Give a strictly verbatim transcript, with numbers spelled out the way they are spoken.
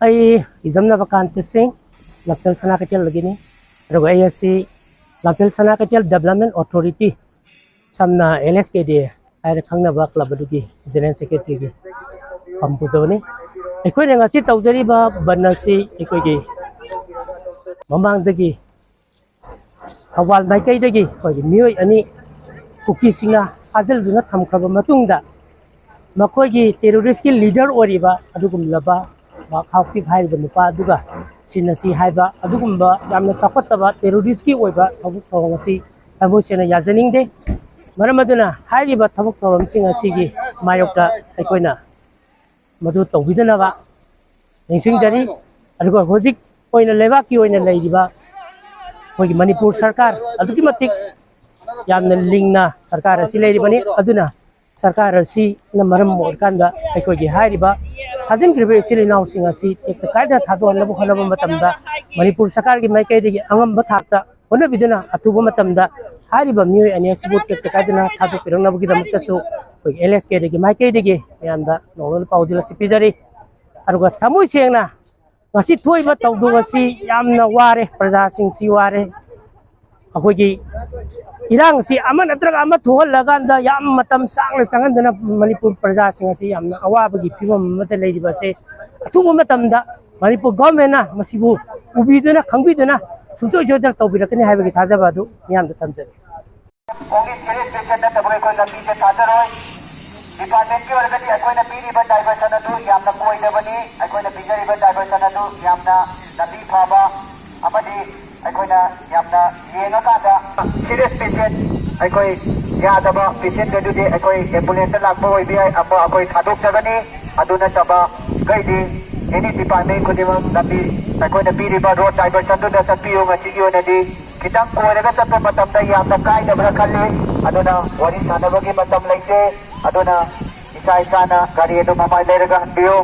ꯑꯩ ꯏꯖꯝ ꯅꯕꯀꯥꯟꯇ ꯁꯤꯡ, ꯂꯝꯐꯦꯜ ꯁꯅꯥ ꯀꯩꯊꯦꯜꯗꯒꯤꯅꯤ꯫ ꯑꯗꯨꯒ ꯑꯩ ꯑꯁꯤ ꯂꯝꯐꯦꯜ ꯁꯅꯥ ꯀꯩꯊꯦꯜ ꯗꯦꯕꯂꯞꯃꯦꯟ ꯑꯣꯊꯣꯔꯤꯇꯤ, ꯁꯝꯅ ꯑꯦꯜ ꯑꯦꯁ ꯀꯦ ꯗꯤ ꯍꯥꯏꯔ ꯈꯪꯅꯕ ꯀ꯭ꯂꯕ ꯑꯗꯨꯒꯤ ꯖꯦꯅꯔꯦꯜ ꯁꯦꯀ꯭ꯔꯦꯇꯔꯤꯒꯤ ꯐꯝ ꯄꯨꯖꯕꯅꯤ꯫ ꯑꯩꯈꯣꯏꯅ ꯉꯁꯤ ꯇꯧꯖꯔꯤꯕ ꯕꯟ ꯑꯁꯤ ꯑꯩꯈꯣꯏꯒꯤ ꯃꯃꯥꯡꯗꯒꯤ ꯊꯧꯕꯥꯜ ꯃꯥꯏꯀꯩꯗꯒꯤ ꯑꯩꯈꯣꯏꯒꯤ ꯃꯤꯑꯣꯏ ꯑꯅꯤ ꯀꯨꯀꯤꯁꯤꯡꯅ ꯐꯥꯖꯤꯜꯗꯨꯅ ꯊꯝꯈ꯭ꯔꯕ ꯃꯇꯨꯡꯗ, ꯃꯈꯣꯏꯒꯤ ꯇꯦꯔꯣꯔꯤꯁꯀꯤ ꯂꯤꯗꯔ ꯑꯣꯏꯔꯤꯕ ꯑꯗꯨꯒꯨꯝꯂꯕ ꯃꯥꯛ ꯍꯥꯎꯀꯤꯞ ꯍꯥꯏꯔꯤꯕ ꯅꯨꯄꯥ ꯑꯗꯨꯒ ꯁꯤꯟꯅꯁꯤ ꯍꯥꯏꯕ ꯑꯗꯨꯒꯨꯝꯕ ꯌꯥꯝꯅ ꯆꯥꯎꯈꯠꯇꯕ ꯇꯦꯔꯣꯔꯤꯁꯀꯤ ꯑꯣꯏꯕ ꯊꯕꯛ ꯊꯧꯔꯝ ꯑꯁꯤ ꯊꯃꯣꯏ ꯁꯦꯡꯅ ꯌꯥꯖꯅꯤꯡꯗꯦ꯫ ꯃꯔꯝ ꯑꯗꯨꯅ ꯍꯥꯏꯔꯤꯕ ꯊꯕꯛ ꯊꯧꯔꯝꯁꯤꯡ ꯑꯁꯤꯒꯤ ꯃꯥꯌꯣꯛꯇ ꯑꯩꯈꯣꯏꯅ ꯃꯗꯨ ꯇꯧꯕꯤꯗꯅꯕ ꯅꯤꯡꯁꯤꯡꯖꯔꯤ꯫ ꯑꯗꯨꯒ ꯍꯧꯖꯤꯛ ꯑꯣꯏꯅ ꯂꯩꯕꯥꯛꯀꯤ ꯑꯣꯏꯅ ꯂꯩꯔꯤꯕ ꯑꯩꯈꯣꯏꯒꯤ ꯃꯅꯤꯄꯨꯔ ꯁꯔꯀꯥꯔ ꯑꯗꯨꯛꯀꯤ ꯃꯇꯤꯛ ꯌꯥꯝꯅ ꯂꯤꯡꯅ ꯁꯔꯀꯥꯔ ꯑꯁꯤ ꯂꯩꯔꯤꯕꯅꯤ꯫ ꯑꯗꯨꯅ ꯁꯔꯀꯥꯔ ꯑꯁꯤꯅ ꯃꯔꯝ ꯑꯣꯏꯔꯀꯥꯟꯗ ꯑꯩꯈꯣꯏꯒꯤ ꯍꯥꯏꯔꯤꯕ ꯊꯥꯖꯤꯟꯈ꯭ꯔꯤꯕ ꯏꯆꯤꯜ ꯏꯅꯥꯎꯁꯤꯡ ꯑꯁꯤ ꯇꯦꯛꯇ ꯀꯥꯏꯗꯅ ꯊꯥꯗꯣꯛꯍꯟꯅꯕ ꯍꯣꯠꯅꯕ ꯃꯇꯝꯗ ꯃꯅꯤꯄꯨꯔ ꯁꯔꯀꯥꯔꯒꯤ ꯃꯥꯏꯀꯩꯗꯒꯤ ꯑꯉꯝꯕ ꯊꯥꯛꯇ ꯍꯣꯠꯅꯕꯤꯗꯨꯅ ꯑꯊꯨꯕ ꯃꯇꯝꯗ ꯍꯥꯏꯔꯤꯕ ꯃꯤꯑꯣꯏ ꯑꯅꯤ ꯑꯁꯤꯕꯨ ꯇꯦꯛꯇ ꯀꯥꯏꯗꯅ ꯊꯥꯗꯣꯛꯄꯤꯔꯛꯅꯕꯒꯤꯗꯃꯛꯇꯁꯨ ꯑꯩꯈꯣꯏꯒꯤ ꯑꯦꯜ ꯑꯦꯁ ꯀꯦꯗꯒꯤ ꯃꯥꯏꯀꯩꯗꯒꯤ ꯃꯌꯥꯝꯗ ꯅꯧꯍꯧꯅꯅ ꯄꯥꯎꯖꯦꯜ ꯑꯁꯤ ꯄꯤꯖꯔꯤ꯫ ꯑꯗꯨꯒ ꯊꯃꯣꯏ ꯁꯦꯡꯅ ꯉꯁꯤ ꯊꯣꯛꯏꯕ ꯊꯧꯗꯣꯛ ꯑꯁꯤ ꯌꯥꯝꯅ ꯋꯥꯔꯦ, ꯄ꯭ꯔꯖꯥꯁꯤꯡꯁꯤ ꯋꯥꯔꯦ꯫ ꯑꯩꯈꯣꯏꯒꯤ ꯏꯔꯥꯡꯁꯤ ꯑꯃ ꯅꯠꯇ꯭ꯔꯒ ꯑꯃ ꯊꯣꯛꯍꯜꯂꯀꯥꯟꯗ ꯌꯥꯝ ꯃꯇꯝ ꯁꯥꯡꯅ ꯆꯪꯍꯟꯗꯨꯅ ꯃꯅꯤꯄꯨꯔ ꯄ꯭ꯔꯖꯥꯁꯤꯡ ꯑꯁꯤ ꯌꯥꯝꯅ ꯑꯋꯥꯕꯒꯤ ꯐꯤꯕꯝ ꯑꯃꯗ ꯂꯩꯔꯤꯕ ꯑꯁꯦ ꯑꯊꯨꯕ ꯃꯇꯝꯗ ꯃꯅꯤꯄꯨꯔ ꯒꯣꯔꯃꯦꯟꯅ ꯃꯁꯤꯕꯨ ꯎꯕꯤꯗꯨꯅ ꯈꯪꯕꯤꯗꯨꯅ ꯁꯨꯡꯁꯣꯏ ꯁꯣꯏꯗꯅ ꯇꯧꯕꯤꯔꯛꯀꯅꯤ ꯍꯥꯏꯕꯒꯤ ꯊꯥꯖꯕ ꯑꯗꯨ ꯃꯤꯌꯥꯝꯗ ꯊꯝꯖꯔꯤ꯫ Only serious patient ꯅꯠꯇꯕ ꯑꯩꯈꯣꯏ ꯂꯝꯕꯤꯁꯦ ꯊꯥꯖꯔꯣꯏ꯫ ꯗꯤꯄꯥꯔꯠꯃꯦꯟꯒꯤ ꯑꯣꯏꯔꯒꯗꯤ ꯑꯩꯈꯣꯏꯅ ꯄꯤꯔꯤꯕ ꯗꯥꯏꯚꯔꯁꯟ ꯑꯗꯨ ꯌꯥꯝꯅ ꯀꯣꯏꯗꯕꯅꯤ꯫ ꯑꯩꯈꯣꯏꯅ ꯄꯤꯖꯔꯤꯕ ꯗꯥꯏꯚꯔꯁꯟ ꯑꯗꯨ ꯌꯥꯝꯅ ꯂꯝꯕꯤ ꯐꯕ ꯑꯃꯗꯤ ꯑꯩꯈꯣꯏꯅ ꯌꯥꯝꯅ ꯌꯦꯡꯉꯀꯥꯟꯗ serious patient ꯑꯩꯈꯣꯏ ꯌꯥꯗꯕ patient ꯑꯗꯨꯗꯤ ꯑꯩꯈꯣꯏ ambulance ꯂꯥꯛꯄ ꯑꯣꯏꯕ ꯌꯥꯏ, ꯑꯃ ꯑꯩꯈꯣꯏ ꯊꯥꯗꯣꯛꯆꯒꯅꯤ꯫ ꯑꯗꯨ ꯅꯠꯇꯕ ꯀꯩꯗꯤ any department ꯈꯨꯗꯤꯡꯃꯛ ꯂꯝꯕꯤ ꯑꯩꯈꯣꯏꯅ ꯄꯤꯔꯤꯕ road diversion ꯗꯨꯗ ꯆꯠꯄꯤꯌꯨ꯫ ꯉꯁꯤꯒꯤ ꯑꯣꯏꯅꯗꯤ ꯈꯤꯇꯪ ꯀꯣꯏꯔꯒ ꯆꯠꯄ ꯃꯇꯝꯗ ꯌꯥꯝꯅ ꯀꯥꯏꯗꯕ꯭ꯔꯥ ꯈꯜꯂꯤ꯫ ꯑꯗꯨꯅ ꯋꯥꯔꯤ ꯁꯥꯟꯅꯕꯒꯤ ꯃꯇꯝ ꯂꯩꯇꯦ꯫ ꯑꯗꯨꯅ ꯏꯁꯥ ꯏꯁꯥꯅ ꯒꯥꯔꯤ ꯑꯗꯨ ꯃꯃꯥꯏ ꯂꯩꯔꯒ ꯍꯟꯕꯤꯌꯨ꯫